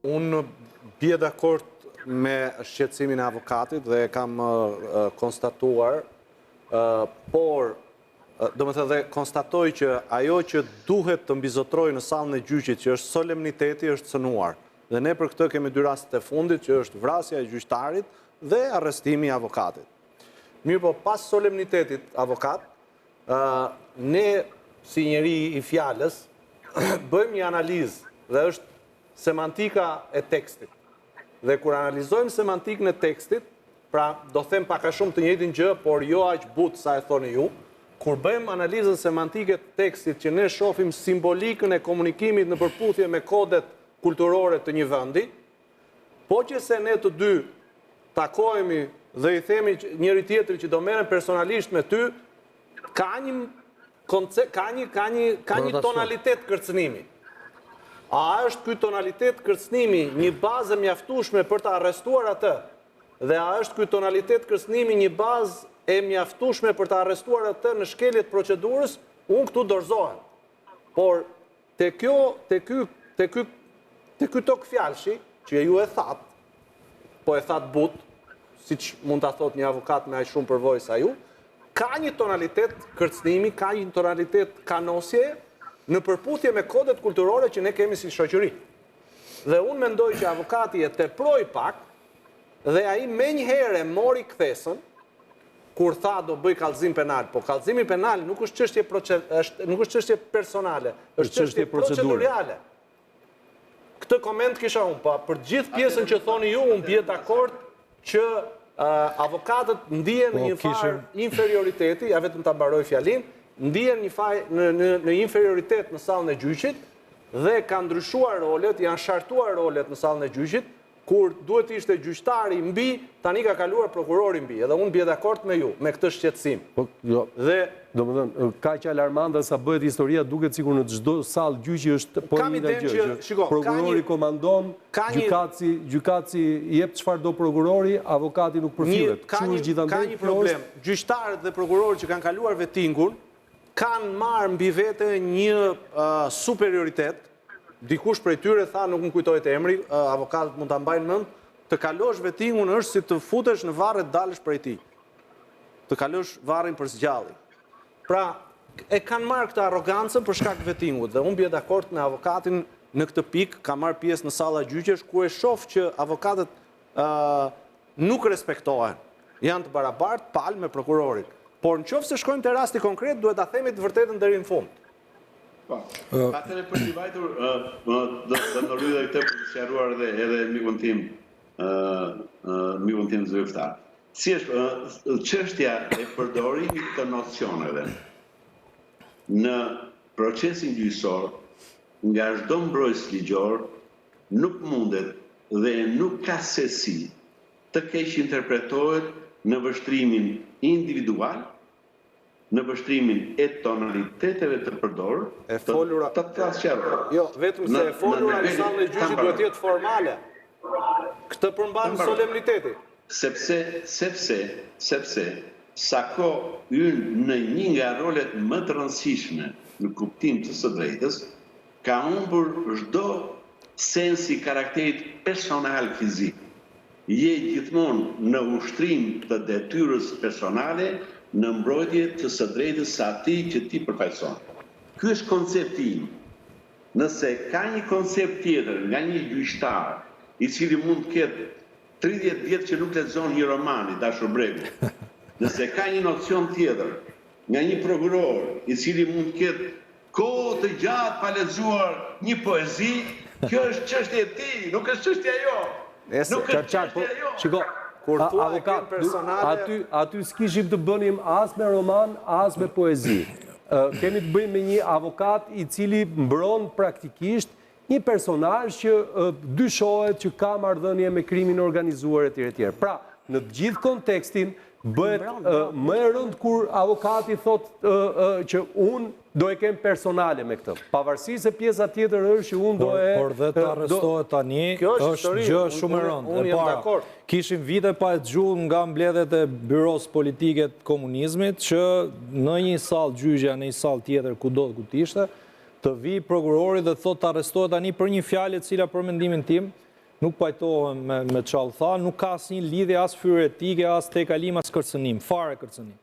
Unë bie dakord me shqetësimin e avokatit dhe e kam konstatuar, por domethënë dhe konstatoj që ajo që duhet të mbizotërojë në sallën e gjyqit, që është solemniteti, është cënuar. Dhe ne për këtë kemi dy rastet e fundit, që është vrasja e gjyqtarit dhe arrestimi i avokatit. Mirëpo, pas solemnitetit avokat, ne si njeri i fjalës, bëjmë një analizë dhe është semantika e tekstit. Dhe kur analizojmë semantikën e tekstit, pra do them pak a shumë të njëjtën gjë, por jo aq butë sa e thoni ju, kur bëjmë analizën semantike të tekstit që ne shohim simbolikën e komunikimit në përputhje me kodet kulturore të një vendi, po që se ne të dy takohemi dhe i themi njëri tjetrit që do merrem personalisht me ty, ka një konce, ka një ka një ka një tonalitet kërcënimi. A është ky tonalitet kërcënimi një bazë e mjaftueshme për të arrestuar atë? Dhe a është ky tonalitet kërcënimi një bazë e mjaftueshme për të arrestuar atë në shkelje të procedurës? Unë këtu dorëzohem. Por Te kjo, te ky, te ky, te ky togfjalëshi që ju e thatë, po e thatë butë, siç mund ta thotë një avokat me aq shumë përvojë sa ju, ka një tonalitet kërcënimi, ka një tonalitet kanosje në përputhje me kodet kulturore që ne kemi si shoqëri. Dhe unë mendoj që avokati e teproi pak dhe ai menjëherë mori kthesën kur tha do bëj kallëzim penal, po kallëzimi penal nuk është çështje është nuk është çështje personale, është çështje procedurale. Këtë koment kisha unë, po për gjithë pjesën që thoni ju, unë bie dakord që avokatët ndihen në po, një farë inferioriteti, ja vetëm ta mbaroj fjalinë, ndihen një faj në në në inferioritet në sallën e gjyqit dhe kanë ndryshuar rolet, janë shartuar rolet në sallën e gjyqit, Kur duhet të ishte gjyqtari mbi, tani ka kaluar prokurori mbi. Edhe unë bie dakord me ju, me këtë shqetësim. Po, jo. Dhe domethënë, kaq alarmante sa bëhet historia, duket sikur në çdo sallë gjyqi është po e njëjta gjë, që shiko, prokurori komandon, gjykatësi, gjykatësi jep çfarë do prokurori, avokati nuk përfillet. Kështu është gjithandej. Ka një problem. Gjyqtarët dhe prokurorët që kanë kaluar vetingun kanë marrë mbi vete një superioritet Dikush prej tyre tha, nuk më kujtohet emri, avokatët mund ta mbajnë mend, të kalosh vetingun është si të futesh në varr e të dalësh prej tij. Të kalosh varrin për së gjalli. Pra, e kanë marrë këtë arrogancën për shkak të vetingut dhe unë bie dakord me avokatin në këtë pikë, kam marrë pjesë në salla gjyqesh ku e shoh që avokatët ë nuk respektohen. Janë të barabartë palë me prokurorin. Por në qoftë se shkojmë te rasti konkret, duhet ta themi të vërtetën deri në fund. Po. Atëherë për t'i vajtur, do të ndërhyj edhe këtë për të sqaruar edhe edhe mikun tim, ë mikun tim zyrtar. Si është çështja e përdorimit të nocioneve në procesin gjyqësor nga çdo mbrojtës ligjor nuk mundet dhe nuk ka sesi të keqinterpretohet në vështrimin individual në vështrimin e tonaliteteve të përdorur, E folura të ta sqaroj. Jo, vetëm se e folura në sallën e gjyqit duhet të jetë formale. Këtë përmban solemniteti. Sepse, sepse, sepse sa kohë hyn në një nga rolet më të rëndësishme në kuptim të së drejtës, ka humbur çdo sens i karakterit personal fizik. Je gjithmonë në ushtrim të detyrës personale në mbrojtje të së drejtës së atij që ti përfaqëson. Ky është koncepti im. Nëse ka një koncept tjetër nga një gjyqtar, i cili mund të ketë 30 vjet që nuk lexon një roman, i dashur Bregu, nëse ka një nocion tjetër nga një prokuror, i cili mund të ketë Kohë të gjatë pa lexuar një poezi, kjo është çështje e tij, nuk është çështja jonë. Nuk është çështja po, jonë. Shiko, kur thua e kem personale aty aty s'kishim të bënim as me roman, as me poezi. Kemi të bëjmë me një avokat i cili mbron praktikisht një personazh që dyshohet që ka marrëdhënie me krimin e organizuar etj etj. Pra, në të gjithë kontekstin bëhet më e rëndë kur avokati thotë që unë do e kem personale me këtë. Pavarësisht se pjesa tjetër është që unë do e Por dhe të arrestohet tani është gjë shumë e rëndë. E para, kishim vite pa e dëgju nga mbledhjet e byrosë politike të komunizmit që në një sallë gjyqi, në një sallë tjetër kudo ku të ishte, të vijë prokurori dhe të thotë të arrestohet tani për një fjalë e cila për mendimin tim. Nuk pajtohem me me ça u tha, nuk ka asnjë lidhje as fyerje etike, as tejkalim, as kërcënim, fare kërcënim.